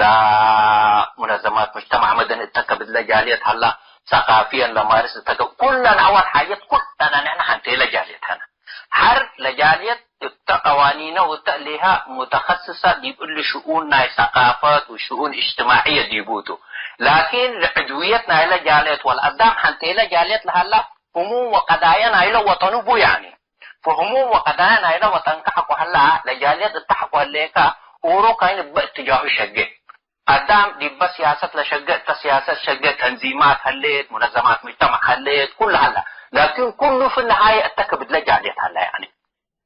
ለሙነዘማት ሙጅተማዕ መደኒ እተ ከብድለ ጃልየት ሀላ፣ ሰቃፍየን ለማርስ እተ ከ-፣ ኩለን አወል ሓጀት ኩለነ ንሕነ ሐንቴለ ጃልየት ሀነ። ሐር ለጃልየት እተ ቀዋኒነ ወተእሊሃ ሙተኸስሰ ዲብ እሊ ሽኡን ናይ ሰቃፈት ወሽኡን እጅትማዕየ ዲቡ ቱ። ላኪን ለዕድውየት ናይለ ጃልየት ወለአዳም ሐንቴለ ጃልየት ለሀላ ህሙም ወቀዳየ ናይለ ወጠኑ ቡ፣ ያኒ። ፈህሙም ወቀዳየ ናይለ ወጠንከ ሐቆ ሀላ፣ ለጃልየት እተ ሐቆ ህሌከ፣ ኡሮ ካይን እበ እትጃሁ ሸጌ። አዳም ዲበ ሲያሰት ለሸጌ፣ እተ ሲያሰት ሸጌ፣ ተንዚማት ሀሌት፣ ሙነዘማት ሙጅተማዕ ሀሌት፣ ኩሉ ሀላ። ላኪን ኩሉ ፊ ነሃየ እተ ከብድለ ጃልየት ሀላ፣ ያኒ።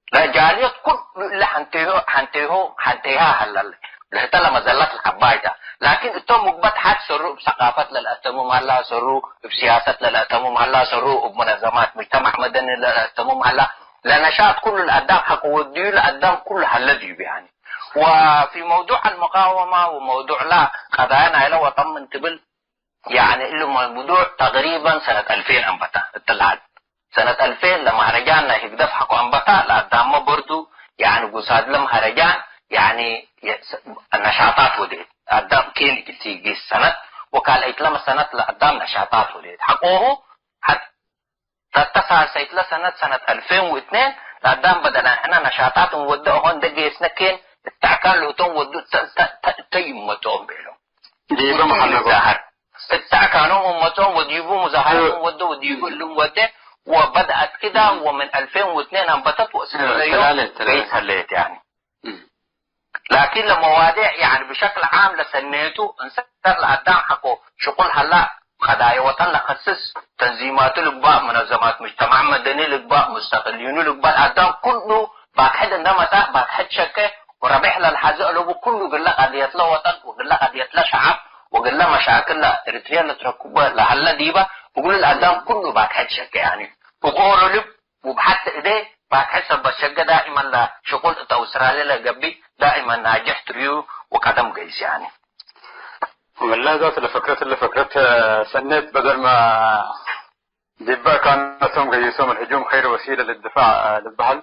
ለጃልየት ኩሉ እለ ሐንቴሆ፣ ሐንቴሆ፣ ሐንቴሃ ሀላለ። ለህተ ለመዘለት ለዐባይታ። ላኪን እቶም ምግበት ሐድ ሰሩ እብ ሰቃፈት ለለአተሙም ሀላ ሰሩ፣ እብ ሲያሰት ለለአተሙም ሀላ ሰሩ፣ እብ ሙነዘማት ሙጅተማዕ መደኒ ለለአተሙም ሀላ፣ ለነሻጥ ኩሉ ለአዳም ሐቆ ወድዩ ለአዳም ኩሉ ሀለ ዲቡ፣ ያኒ። ወፊ መውዱዕ አልመቃወማ ወመውዱዕ ላ ቀዳያ ናይለ ወጠን ምን ትብል፣ ያኒ እሊ መውዱዕ ተቅሪበን ሰነት አልፌን አንበታ እትልሃል። ሰነት አልፌን ለመህረጃን ናይ ህግደፍ ሐቆ አንበታ ለአዳመ በርዱ፣ ያኒ ጉሳድለ መህረጃን፣ ያኒ የ-፣ ነሻጣት ወዴት አዳም ኬን እግል ቲጊስ ሰነት ወካልአይትለመ ሰነት ለአዳም ነሻጣት ወዴት ሐቆሁ ሐት-፣ ተተ ሳልሰይትለ ሰነት፣ ሰነት አልፌን ወእትኔን ለአዳም በደላን ሕነ ነሻጣት እንወደ አሆ እንደ ጌስነ ኬን እተ አካን ለህቶም ወዱ ተ-፣ ተ-፣ ተ-፣ ተይመጦም ቤሎም። ዲበ መሐለቦ። ዛህር። እተ አካኖም እመጾም ወዲቡ ሙዛሀረት እ። ወደ ወዲቡ እልም ወደ ወበድአት ክዳ እ። ወምን አልፌን ወእትኔን አንበተት ወእስክለዮ ተላለ፣ ተላለ። ገይስ ሀለየት ያኒ። እ። ላኪን ለመዋዴዕ ያኒ ብሸክል ዓም ለሰኔቱ እንሰር ለአዳም ሐቆ ሽቁል ሀላ ቀዳየ ወጠን ለከስስ ተንዚማቱ ልግባእ፣ ሙነዘማት ሙጅተማዕ መደኒ ልግባእ፣ ሙስተቅልዩኑ ልግባእ፣ አዳም ኩሉ ባክሕድ እንደ መጽአ ባክሕድ ሸቄ ወረቤሕ ለልሐዜ አለቡ ኩሉ እግለ ቀድየትለ ወጠን ወእግለ ቀድየትለ ሸዐብ ወእግለ መሻክል ለእሪትርየ ልትረክቦ ለሀለ ዲበ እግሉ ለአዳም ኩሉ ባክሕድ ሸቄ ያኒ እግኦሮ ልብ ውብ ሐት እዴ ባክሐ ሰበት ሸገ ዳኢመን ለሽቁል እት አውስትራልያ ለገብእ ዳኢመን ናጅሕ ትርእዩ ወቀደም ገይስ ያኒ። ወላ ዛት ለፈክረት፣ ለፈክረት ሰኔት በደልመ ዲበ ካነቶም ገይሶም الهجوم خير وسيلة للدفاع ልትበሀል።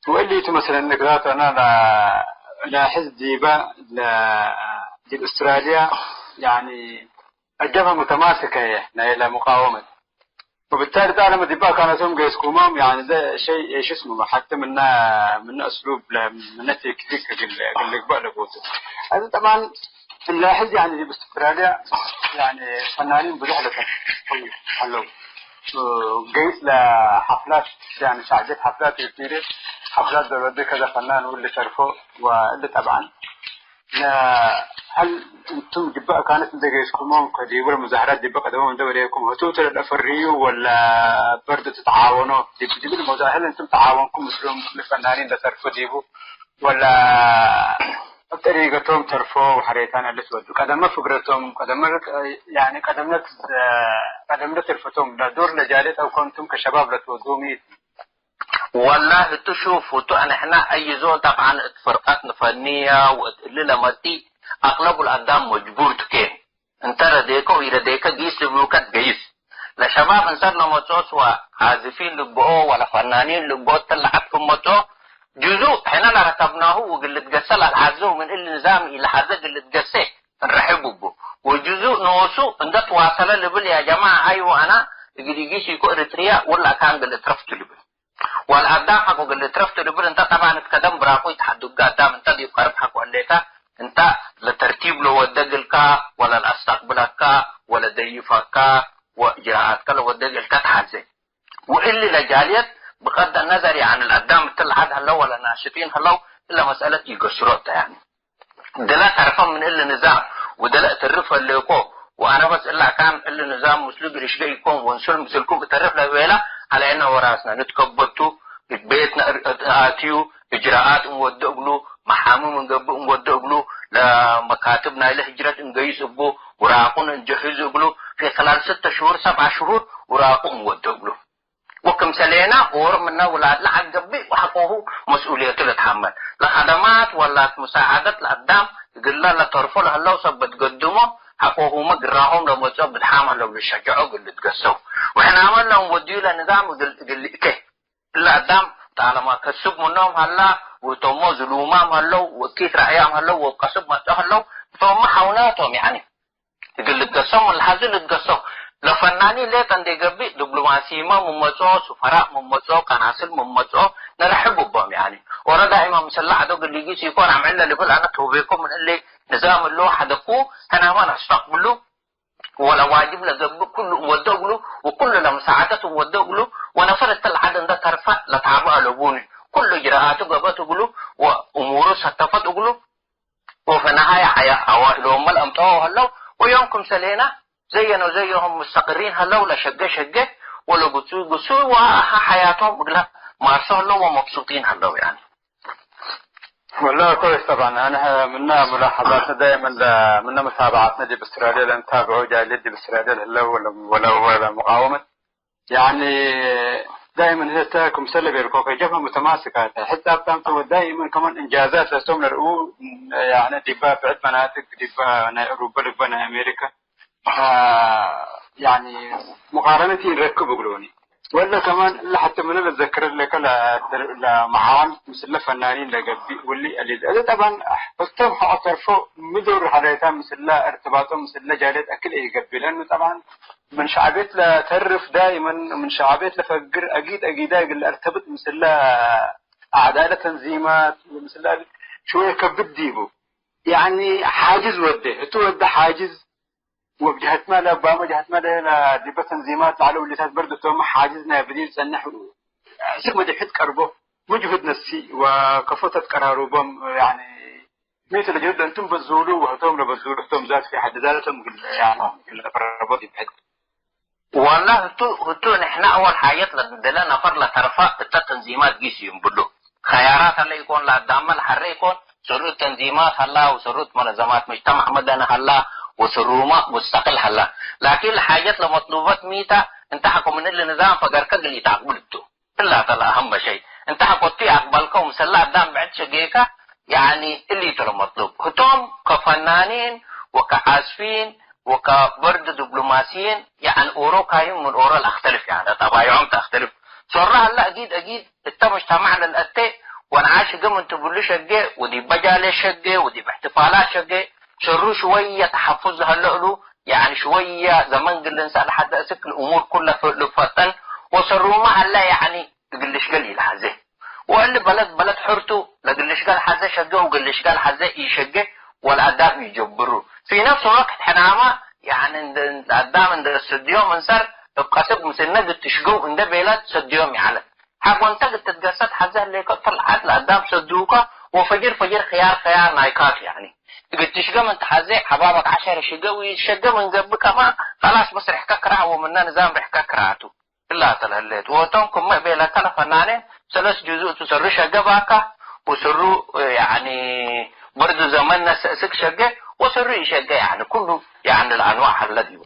ወእሊቱ መሰለን ንግራት አና ለ-፣ ለሕዝ ዲበ ለ-፣ ዲብ አውስትራልያ ያኒ الجبهة المتماسكة ናይለ ሙቃወመት። ወብታሊ ጣለመ ዲብ አካነቶም ገይስኩሞም፣ ያኒ፣ ዘ ሸይ፣ እሺ እስሙ፣ ሐቲ ምነ፣ ምነ እስሉብ ለ-፣ ምነ ቴክኒክ እግል፣ እግል ልግበእ ለቦቱ። አዚ ጠብዓን፣ እንለ ሕዚ፣ ያኒ፣ ዲብ አውስትራልያ፣ ያኒ፣ ፈናኒን ብዙሕ ለተፈዩ ሀለው። ገይስ ለሐፍላት፣ ያኒ፣ ሻዕጀት ሐፍላት፣ ሐፍላት ዶል ወዲ ከዘ ፈናን ውል ተርፎ፣ ወእሊ ጠብዓን፣ ለ-፣ ሀል እንቱም ዲበ አካነት እንዴ ገይስኩሞም፣ ከዲቡ ለሙዛሀራት ዲበ ቀደሞም እንዴ ወዴኩም፣ ህቱ እቱ ለለአፈርዩ ወለ በርድ ትትዓወኖ? ዲብ፣ ዲብ ለሙዛሀር እንቱም ተዓወንኩም ምስሎም ለፈናኒን ለተርፎ ዲቡ፣ ወለ እብ ጠሪቀቶም ተርፎ ወሐሬታን እሊ ትወዱ? ቀደመ ፍግረቶም፣ ቀደመ፣ ያኒ ቀደምነት፣ ቀደምነት ተርፈቶም ለዶር ለጃሌት አው ከእንቱም ከሸባብ ለትወዱ ሚ? ወላሂ እቱ ሹፍ፣ እቱ አነ ሕና አይ ዞል ጠብዓን እት ፍርቀት ንፈንያ ወእት እሊ ለመጽእ አቅለቡ ለአዳም መጅቡር ቱ ኬን። እንተ ረዴከ ወኢረዴከ ጊስ ልብሉከ ትገይስ። ለሸባብ እንሰር ለመጽኦ ስዋ ዓዝፊን ልግበኦ ወለ ፈናኒን ልግበኦ እተ ለዐድ ክም መጽኦ ጅዙእ ሕነ ለረከብናሁ ወእግል ልትገሰ ለልሐዘው ምን እሊ ንዛም ኢለሐዘ እግል ልትገሴ እንረሕብ እቡ። ወጅዙእ ኖሱ እንደ ትዋሰለ ልብል ያ ጀማዐ አይ ወአና እግል ኢጊስ ኢኮ ኤሪትርያ ወላ አካን እግል እትረፍ ቱ ልብል። ወለአዳም ሐቆ እግል ልትረፍ ቱ ልብል እንተ ጠብዓን እት ቀደም ብራቁ ኢተሐድጉ። አዳም እንተ ዲብ ቀርብ ሐቆ ህሌከ፣ እንተ ለተርቲብ ለወደ እግልከ ወለ ለአስተቅብለከ ወለ ደይፈከ ወእጅራአትከ ለወደ እግልከ ተሐዜ። ወእሊ ለጃልየት ብቀድ ነዘር፣ ያኒ ለአዳም እት ለዐድ ሀለው ወለ ናሽጢን ሀለው እለ መስአለት ኢገስሮ እተ፣ ያኒ። ደለ ተርፈ ምን እሊ ንዛም ወደለ እትርፍ ህሌኮ ወአነ በስ እለ አካን እሊ ንዛም ምስሉ ግርሽገ ኢኮን ወንሱል ምስልኩም እተርፍ ለቤላ ዐለነ ወራስነ ንትከበቱ፣ እት ቤትነ እር-፣ እት አትዩ እጅራአት እንወደ እግሉ፣ መሓምም እንገብእ እንወደ እግሉ፣ ለመካትብ ናይለ ህጅረት እንገይስ እቡ፣ ውራቁን እንጀህዝ እግሉ፣ ፊ ኸላል ስተ ሽሁር ሰብዐ ሽሁር ውራቁ እንወደ እግሉ። ወክምሰሌና ኦሮ ምነ ውላድ ለዐል ገብእ ወሐቆሁ መስኡልየቱ ልትሐመል። ለከደማት ወላት ሙሳዐደት ለአዳም እግለ ለተርፎ ለህለው ሰበት ገድሞ፣ ሐቆሁመ ግራሆም ለመጽኦ ብድሓም ህለው ልሸጀዖ እግል ልትገሰው። ወሕናመ ለእንወድዩ ለንዛም እግል፣ እግል ልእኬ። እለ አዳም ጣለማ ከስብ ምኖም ሀላ፣ ወህቶሞ ዝሉማም ሀለው፣ ወእኪት ረአያም ሀለው፣ ወእብ ቀስብ መጽኦ ሀለው፣ ህቶመ ሐውናቶም፣ ያኒ። እግል ልትገሰው ምን ለሐዙ ልትገሰው። ለፈናኒን ሌጠ እንዴ ገብእ፣ ዲፕሎማሲመ ምን መጽኦ፣ ሱፈራእ ምን መጽኦ፣ ቀናስል ምን መጽኦ፣ ነረሕብ እቦም፣ ያኒ። ኦሮ ዳኢመ ምስለ ዐዶ እግል ሊጊስ ኢኮን አምዕል ለልብል አነ ቶቤኮ ምን እሊ ንዛም እሉ ሐደኩ፣ ሕናመ ነስተቅብሉ፣ ወለዋጅብ ለገብእ ኩሉ እንወደ እግሉ፣ ወኩሉ ለመሳዐደት እንወደ እግሉ፣ ወነፈር እተ ለዐድ እንደ ተርፈዕ ለታብዕ አለቡኒ። ኩሉ እጅራአቱ ገበት እግሉ፣ ወእሙሩ ሰተፈት እግሉ፣ ወፈነሃየ ሐያ አዋእሎመ ለአምጠኦ ሀለው፣ ወዮም ክምሰሌና ዘየኖ ዘየሆም ሙስተቅሪን ሀለው፣ ለሸገ ሸገ፣ ወለግሱይ ግሱይ፣ ወአሀ ሐያቶም እግለ ማርሶ ሀለው ወመብሱጢን ሀለው፣ ያኒ። ወላሂ፣ ኮይስ፣ ጠብዐን፣ አነ ምነ ሙላሐዛትነ ዳይመን ለ-፣ ምነ ሙታበዓትነ ዲብ አውስትራልያ ለንታብዖ ጃልየት ዲብ አውስትራልያ ለህለው ወለ-፣ ወለ-፣ ወለሙቃወመት፣ ያኒ፣ ዳይመን ህተ ክምሰለ ቤልኮ ከጀብሀ ሙተማስካ ተ። ሕጻብ ታምቱ ወዳይመን ከማን እንጃዛት ለህቶም ለርኡ፣ ያኒ፣ ዲባ ብዕድ መናጥቅ፣ ዲባ ናይ አውሮፓ ልግበእ ናይ አሜሪካ፣ አ፣ ያኒ ሙቃረነት ኢንረክብ እግሎኒ። ወለ ከማን እለ ሐቴ ምነ ልትዘክር ለከ ለ-፣ ለመዓዋን ምስለ ፈናኒን ለገብእ ወሊ አሊል። እዚ ጠብዐን ህቶም ሐቆ ተርፎ ሚ ዶር ሀለየታ ምስለ እርትባጦም ምስለ ጃልየት አክል ኢገብእ። ለአኑ ጠብዐን ምን ሸዕብየት ለተርፍ ዳይመን ምን ሸዕብየት ለፈግር አጊድ አጊዳይ እግል ለአርተብጥ ምስለ አዕዳለ ተንዚማት ምስለ ሽወየ ከብድ ዲቡ። ያኒ ሓጅዝ ወዴ፣ ህቱ ወዴ ሓጅዝ ወእብ ጀሀትመ ለእባመ ጀሀትመ ለዲበ ተንዚማት ለዐለ ውሊታት በርድ እቶም ሓጅዝ ናይ ብዲር ጸንሕ እስክ መድሕት ቀርቦ፣ ምን ጅሁድ ነሲ ወከፎ ተትቀራሩቦም፣ ያኒ፣ ሚ ቱ ለጅሁድ ለእንቱም በዙሉ ወህቶም ለበዙሉ ህቶም ዛት ፊ ሐድ ዛቶም እግል፣ ያኒ፣ እግል ለቀረቦ ዲብ ሕድ። ወላ ህቱ፣ ህቱ ንሕነ አወል ሓጀት ለንደለ ነፈር ለተርፈ እተ ተንዚማት ጊስ እዩ እምብሉ። ከያራት ሀለ ኢኮን፣ ለአዳመ ለሐሬ ኢኮን፣ ስሩት ተንዚማት ሀላ ወስሩት መነዘማት ሙጅተማዕ መደኒ ሀላ ወስሩመ ሙስተቅል ሀላ። ላኪን ለሓጀት ለመጥሉበት ሚተ፣ እንተ ሐቆ ምን እሊ ንዛም ፈገርከ እግል ኢተአቅብል ቱ። እላተ ለአሀመ ሸይ። እንተ ሐቆ ቱ አቅበልከ ወምሰለ አዳም ብዕድ ሸጌከ፣ ያኒ እሊ ቱ ለመጥሉብ። ህቶም ከፈናኒን ወከዓዝፊን ወከበርድ ዲፕሎማሲይን፣ ያኒ ኦሮ ካይም ምን ኦሮ ለአክተልፍ፣ ያኒ ጠባይዖም ተአክተልፍ። ሶረ ሀለ አጊድ አጊድ እተ ሙጅተማዕ ለልአቴ ወንዓሽ ህግም ምን ትብሉ ሸጌ ወዲብ በጃሌ ሸጌ ወዲብ እሕትፋላት ሸጌ፣ ሰሩ ሽወየ ተሐፉዝ ለሀለ እሉ፣ ያኒ ሽወየ ዘመን እግል ልንሰእ ለሐደ እስክ ለእሙር ኩለ ልፈጠን ወሰሩመ ሀለ፣ ያኒ እግል ልሽገል ኢለሐዜ። ወእሊ በለድ በለድ ሕር ቱ፣ ለእግል ልሽገል ሐዜ ሸጌ ወእግል ልሽገል ሐዜ ኢሸጌ ወለአዳም ኢጀብሩ። ፊ ነፍስ ወቅት ሕናመ፣ ያኒ እንደ፣ አዳም እንደ ሰድዮም እንሰር እብ ቀስብ ምስልነ እግል ትሽገው እንደ ቤለት ሰድዮም ይዐለት። ሐቆ እንተ እግል ትትገሰት ሐዜ ህሌከ እተ ለዐድ ለአዳም ሰዱከ ወፈጅር ፈጅር ክያር ክያር ናይካቱ። ያኒ እግል ትሽገ ምን ተሐዜ ሐባበክ ዐሸረ ሽገ ወኢትሸገ ምን ገብእ ከማን ከላስ በስ ርሕከ ክራህ ወምነ ንዛም ርሕከ ክራህ ቱ። ክላተ ለህሌት። ወህቶም ክመ ቤለከ ለፈናኔ ሰለስ ጅዙእ ቱ፣ ሰሩ ሸገ ባካ ወሰሩ፣ ያኒ፣ በርዱ ዘመን ነሰእስክ ሸገ ወሰሩ ኢሸገ፣ ያኒ፣ ኩሉ፣ ያኒ፣ ለአንዋዕ ሀለ ዲቡ።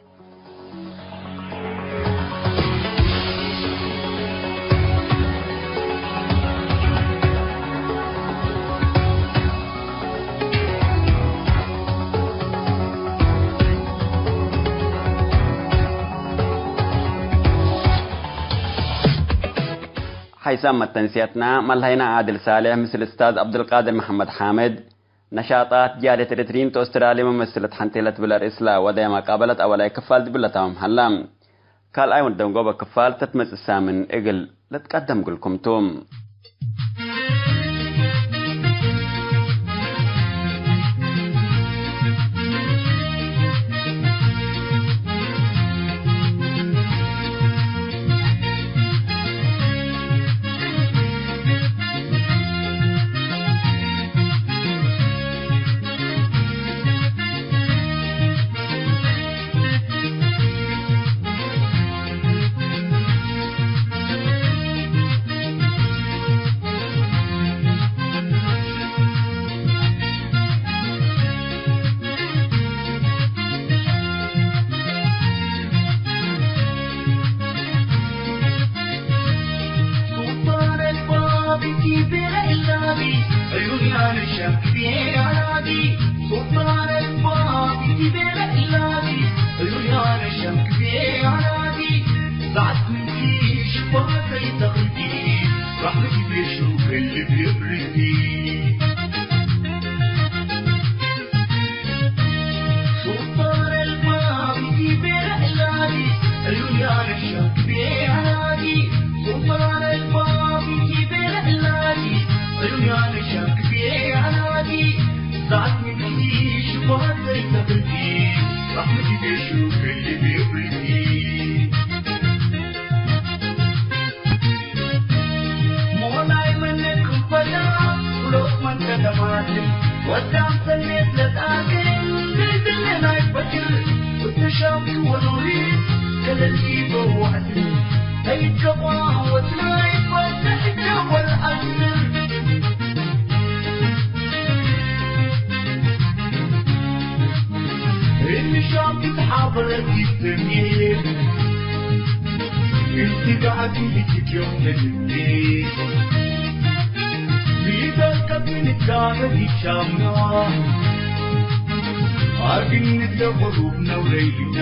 ሐይሳም መተንስያትና፣ መልሀይና ዓድል ሳሌሕ ምስል እስታዝ ዐብዱልቃድር መሐመድ ሓምድ፣ ነሻጣት ጃልየት ኤረትርዪን እት ኦስትራልየ መመስለት ሐንቴ ለትብል አርእስ ለወደየ መቃበለት አወላይ ክፋል ዲብለ ተማም ሀላ። ካልኣይ ወደንጎበ ክፋል ተትመጽእ ሳምን እግል ልትቀደም እግልኩም ቱ። ወኑሪ ከለሊ በዋዕድ ተይከቋ ወትናይ ፈትሕ ጀወል አስር እንሻም ክትሓበረት ይስተምየ እስትጋዕቲ ልትክዮም ለልቤ ሚዛን ከብንካመ ይሻምና አግኝት ለቁሩብ ነውረይና።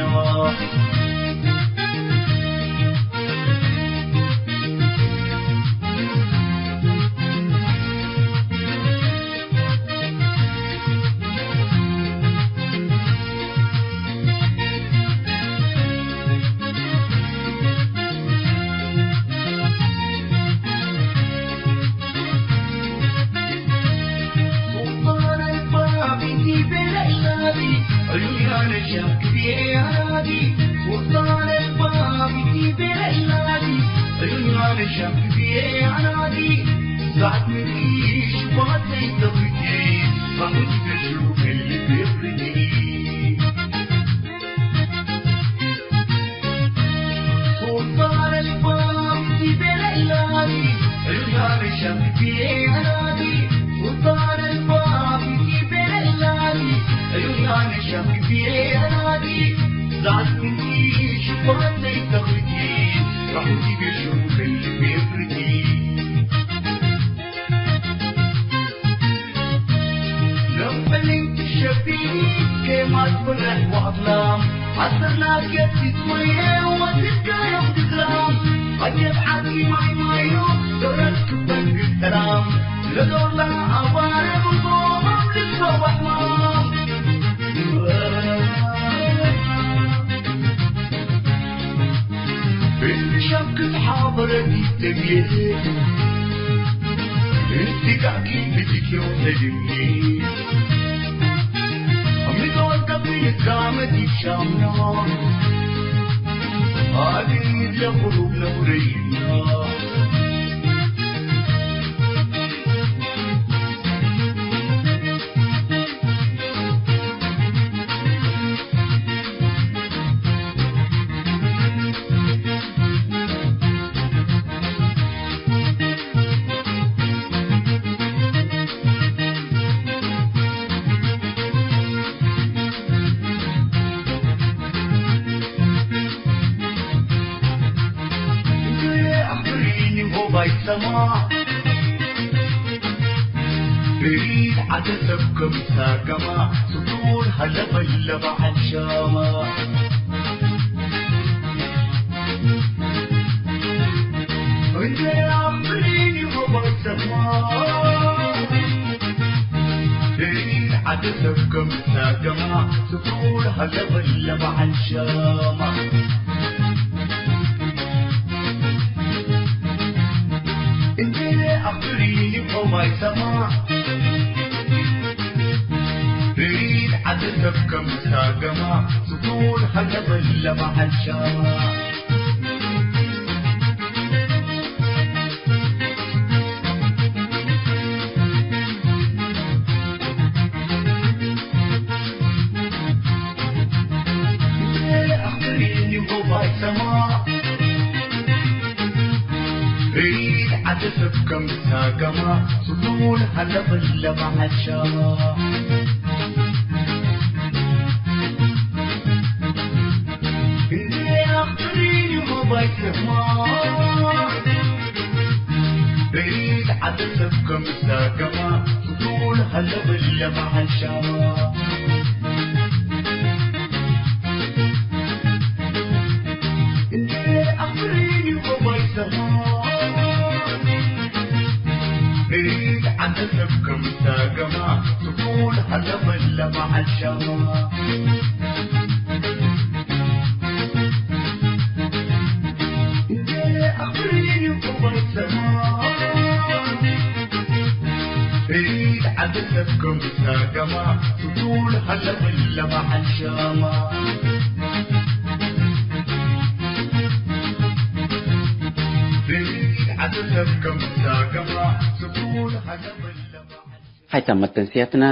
ሀይታም መተንስያትና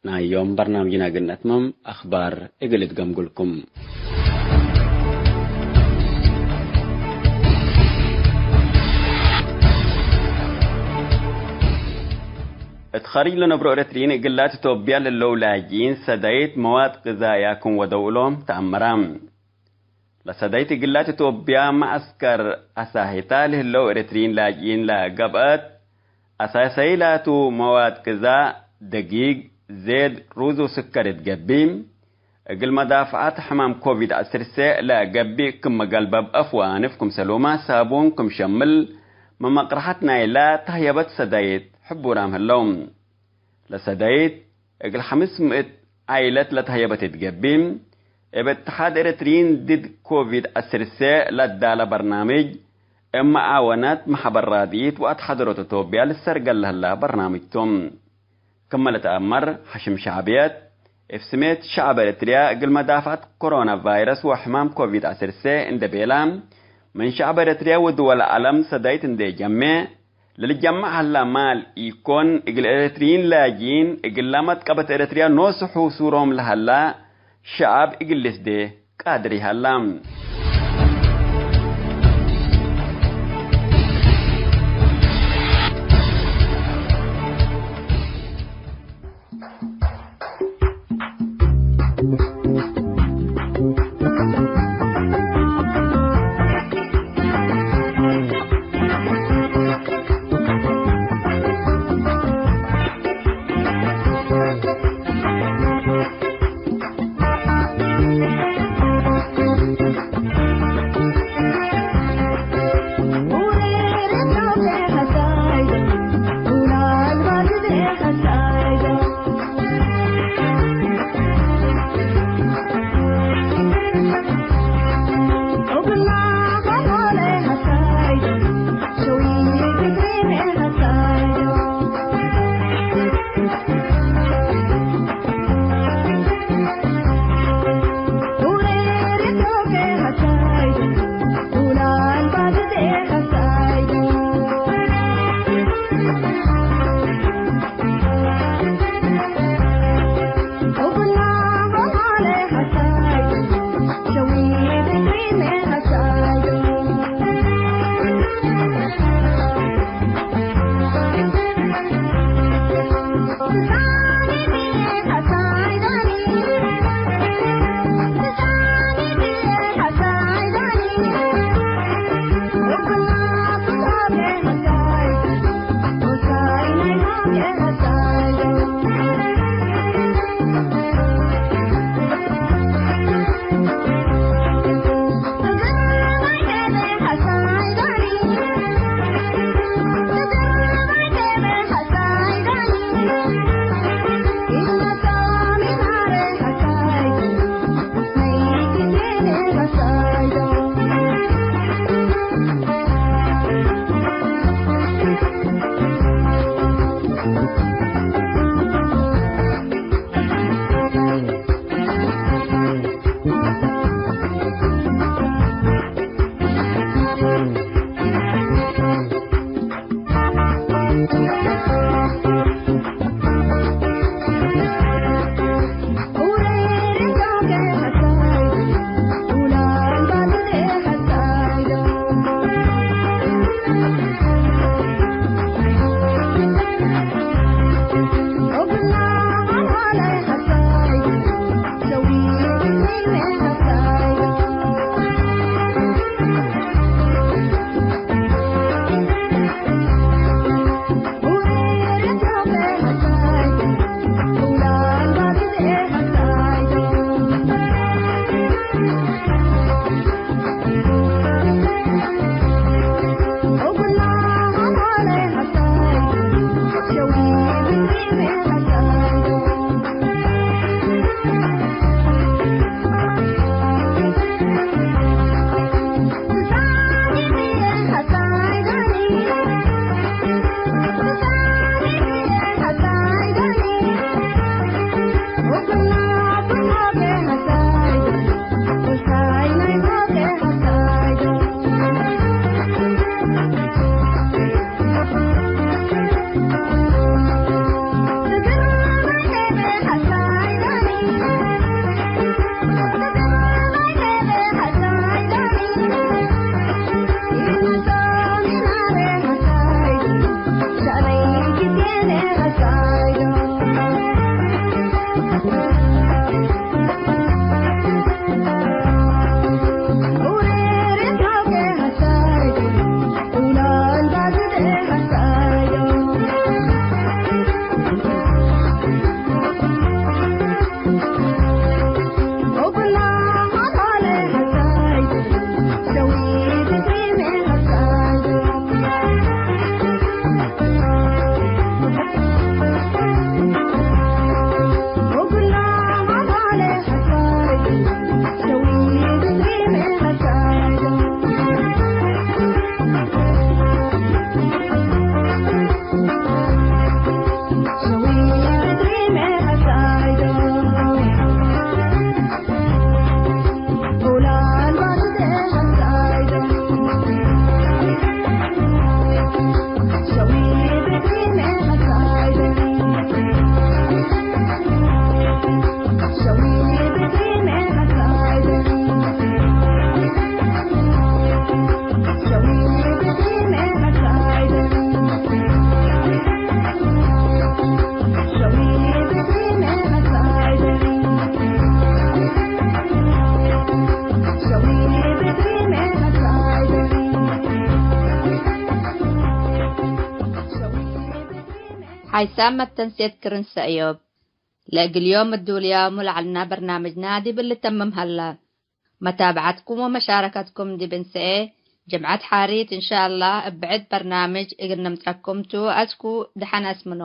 ናይ ዮም በርናምጅና እግል ነአትምም፣ አኽባር እግል እትገምጉልኩም። ኸርጅ ለነብሮ ኤረትርዪን እግላት ኢትዮጵያ ለህለው ላጅኢን ሰዳይት መዋድ ቅዛያ ክም ወደው እሎም ተአመረ። ለሰዳይት እግላት ኢትዮጵያ መዐስከር አሳሂታ ለህለው ኤረትርዪን ላጅኢን ለገብአት አሳሳይ ላቱ መዋድ ቅዛ፣ ደጊግ፣ ዜድ፣ ሩዝ ወስከር እት ገብእ፣ እግል መዳፍዐት ሕማም ኮቪድ ዐስር ሰዕ ለገብእ ክም መገልበብ አፍ ወአንፍ፣ ክምሰልሁመ ሳቡን፣ ክም ሸምል፣ መመቅረሐት ናይላ ተህየበት ሰዳይት ሕቡራም ህለው። ለሰዳይት እግል ሐምስ ምእት ዓይለት ለተህየበት እት ገብእ፣ እብ እትሓድ ኤረትርዪን ድድ ኮቪድ ዐስር ሰዕ ለዳለ በርናምጅ፣ እብ መዓወነት መሕበር ራድኢት ወአትሓደሮት ኢትዮጵያ ልሰርገል ለህላ በርናምጅ ቱ። ክመ ልትአመር፣ ሐሽም ሸዕብየት፣ እብ ስሜት ሸዕብ ኤረትርያ እግል መዳፍዐት ኮሮና ቫይረስ ወሕማም ኮቪድ ዐስር ሰዕ እንዴ ቤላ፣ ምን ሸዕብ ኤረትርያ ወድወል ዐለም ሰዳይት እንዴ ጀሜ፣ ለልጀመዕ ሀላ ማል ኢኮን፣ እግል ኤረትርዪን ላጅኢን፣ እግላ መትቀበት ኤረትርያ ኖሱ ሑሱሮም ለሀላ ሸዐብ እግል ልስዴ ቃድር ይሀላ። ሓይሳም መተንሴት ክርን ሰእዮብ። ለእግል ዮም እዱልያሙ ለዐልና በርናምጅና ዲብ ልተምም ሀላ። መታብዐትኩም ወመሻረከትኩም ዲብ እንሰኤ፣ ጅምዐት ሓሪት እንሻአላህ እብ ብዕድ በርናምጅ እግል ንምጽአኩም ቱ። አስኩ ደሐን አስምኖ።